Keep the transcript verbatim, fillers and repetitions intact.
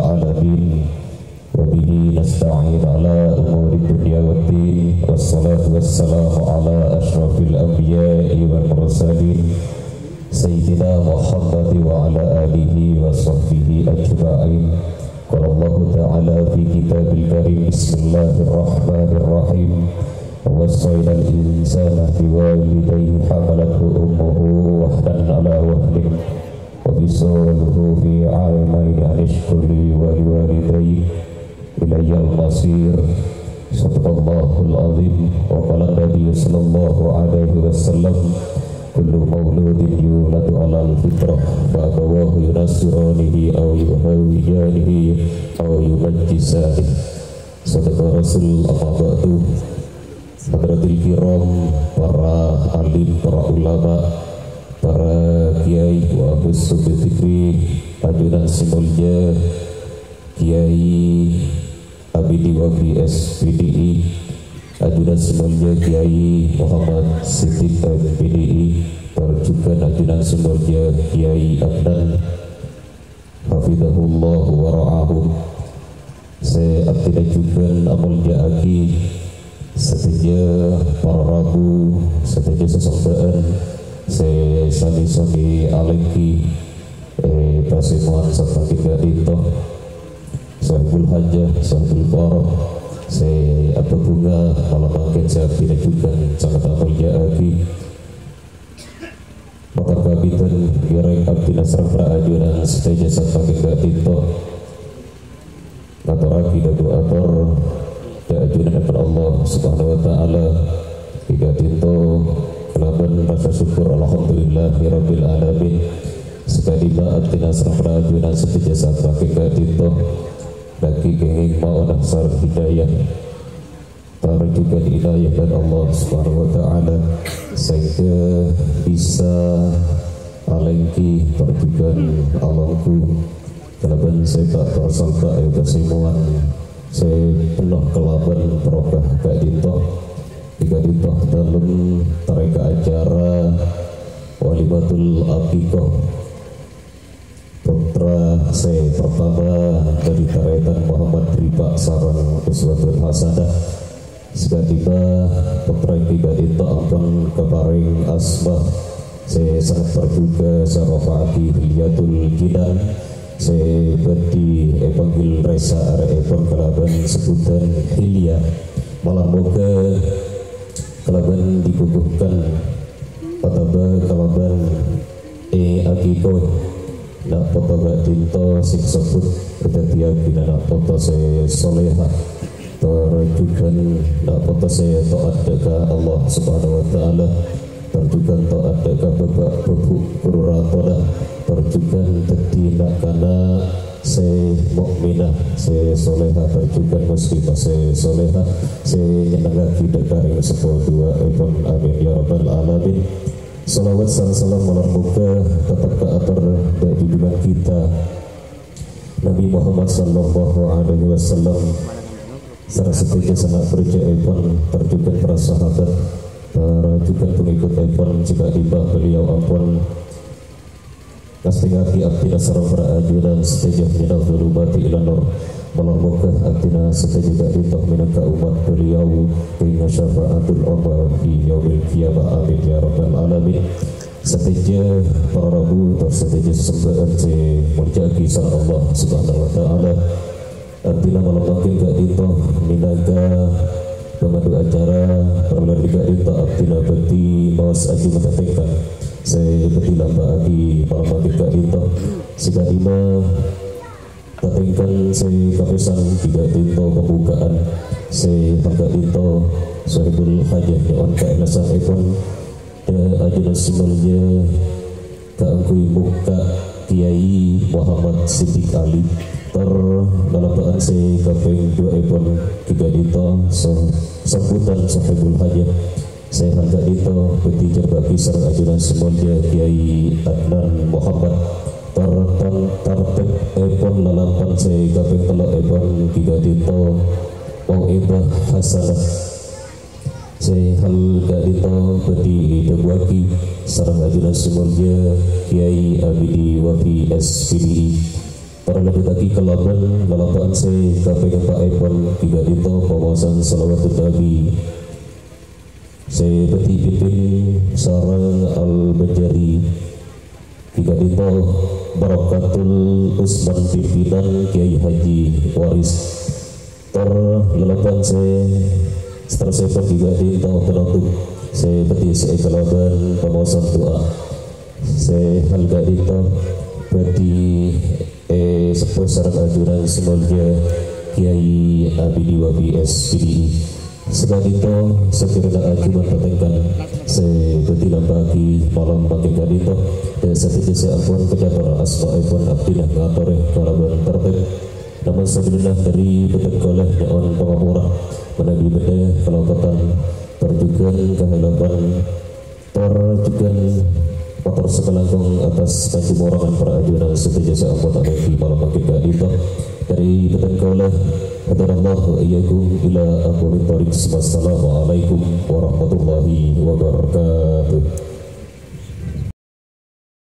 العالمين، وبه نستعين على أمور الدنيا والدين، والصلاة والسلام على أشرف الأنبياء والمرسلين، سيدنا محمد وعلى آله وصحبه أجمعين. قال الله تعالى في كتاب الكريم: بسم الله الرحمن الرحيم. ووصينا الإنسان بوالديه حملته أمه وهنا على وهن وفصاله في عامين أن اشكر لي ولوالديك إلي المصير. صدق الله العظيم. وقال النبي صلى الله عليه وسلم: كل مولود يولد على الفطرة، فأبواه ينصرانه أو يهودانه أو يمجسانه. Sadhâjâ Rasul, amma ba'du. Hadratil kiram, para alim, para ulama, para kiai, wa khusus dzikri, ajunan sè molja, Kiai Abidi Wafi S P D I, ajunan sè molja Kiai Muhammad Siddiq M P D I, tor jhughân ajunan sè molja Kiai Adnan, hafidhahullah wa ra'ahu. Sè abdhina jhughân amolja'aghi sadhâjâ para rabu, sadhâjâ sasembhâ'ân sè sami-sami alèngghi, eh, pasemowan sampè' ka'dinto. Sohibul hajah, sohibul farah, sè abhâbhunga malem mangkèn sè abdhina jhughân sanget amolja'aghi. Mator kabidhân ngèrèng abdhina sareng para ajunan sadhâjâ sampè' ka'dinto. Ngatorraghi dhâbu ator dâ' ajunan èpon Allah Subhanahu wa Ta'ala. Ka'dinto kalabân rasa syukur, alhamdulillahirabbil alamin. Sakadhimma abdhina sareng para ajunan sadhâjâ sampè' ka'dinto. Dhâggi' kèngèng maona sareng hidayah. Parjhughân inayah dâri Allah Subhanahu wa Ta'ala, sehingga bisa alèngghi parjhughân alongghu kalabân sèta' tor salta' è pasemowan sè penno kalabân barokah ka'dinto. Ka'dinto dâlem tarèka acara Walimatul Aqiqah. Pottra sè partama dâri tarètan Muhammad Rifa sareng Uswatun Hasanah. Sakadhimma pottra ka'dinto ampon kaparèng asma sè sanget parjhughân, sè arapa Hilyatul Jinan, sè bhâdhi èpanggil rèsa arè'èpon kalabân sebutan Hilya. Malar moghâ kalabân dibukuhkan otabâ kalabân èaghikowè na' poto ka'dinto sè kasebbhut èdhâddhiyâghinah na' poto sè soleha, tor jhughân na' poto sè to'at dâ' ka Allah Subhanahu wa Ta'ala, tor jhughân to'at dâ' ka bapa' bhubhu' ghuru ratona, tor jhughân dhâddhi na'-kana' sè mukminah, sè soleha, tor jhughân muslimah sè soleha, sè nyennengngaghi dâ' ka rèng seppo duwâ'èpon. Amin ya rabbal alamin. Shalawat sareng salam malar moghâ tettep kaator dâ' junjungan kita Nabi Muhammad sallallahu alaihi wasallam sareng sadhâjâ sanna' parjâ'èpon, tor jhughân para sahabat, tor jhughân pangèkotèpon sè ka'dimma beliau ampon ngastèngaghi abdhina sareng para ajunan sadhâjâ minadh dhulumati ilan nur. Malar moghâ abdhina sadhâjâ ka'dinto mènangka ommat beliau kèngèng syafa'atul uzma fi yaumil qiyamah. Amin ya rabbal alamin. Sadhâjâ para rabu tor sadhâjâ sasembhâ'ân sè èmoljâ'aghi sareng Allah Subhanahu wa Ta'ala. Abdhina malam mangkèn ka'dinto mènangka pamandu acara, parlo dâri ka'dinto abdhina bhâdhi maos ajhumatèngkèn sè bhâdhi lambâ'aghi malam mangkèn ka'dinto. Sè ka'dimma tatèngkèn sè kapèsan ka'dinto pembukaan sè ka'dinto Sohibul Hajah nyo'on kaènasanèpon dâ' ajunan sè molja kaangghuy mokka' Kiai Muhammad Siddiq Ali. Tor lalambâ'ân sè kapèng duwâ'èpon ka'dinto so-, sambutan Sohibul Hajah. Sè ka'dinto bhâdhi jhârbâ'aghi sareng ajunan sè molja Kiai Adnan Muhammad. Tor-, tor-, tartèbèpon lalambâ'ân sè kapèng tello'èpon ka'dinto mau'idhah hasanah. Sè ka'dinto bhâdhi èdhâbuwâghi sareng ajunan sè molja Kiai Abidi Wafi S P D I. Para lanjuttaghi kalabân lalabân sè kapèng empa'èpon, ghi' ka'dinto pamaosan shalawatun Nabi sè bhâdhi pimpin sareng Al-Banjari. Ghi' ka'dinto Barakatul Usman pimpinan Kiai Haji Waris. Tor lalabân sè saterrossèpon ghi' ka'dinto penutup sè bhâdhi sè èkalabân pamaosan du'a. Sè hal ka'dinto bhâdhi èsebbhu sareng ajunan sè molja Kiai Abidi Wabi S P D I. Saka'dinto sakèrana ajunan tatèngkana sè bhâdhi lampa'aghi malem mangkèn ka'dinto, dâ' sadhâjâ sè ampon kacator asmaèpon abdhina ngatorè kalabân tertib. Namong sabellunna dhâri bhâdhân kaulâ nyo'on pangapora manabi bâdâ kalompatan tor jhughân kahilafan, tor jhughân mator sakalangkong atas kajumorangan para ajunan sadhâjâ sè ampon abdhi malem mangkèn ka'dinto. Dhâri bhâdhân kaulâ, hadanallahu wa iyyakum ila aqwamit thoriq. Wassalamualaikum warahmatullahi wabarakatuh.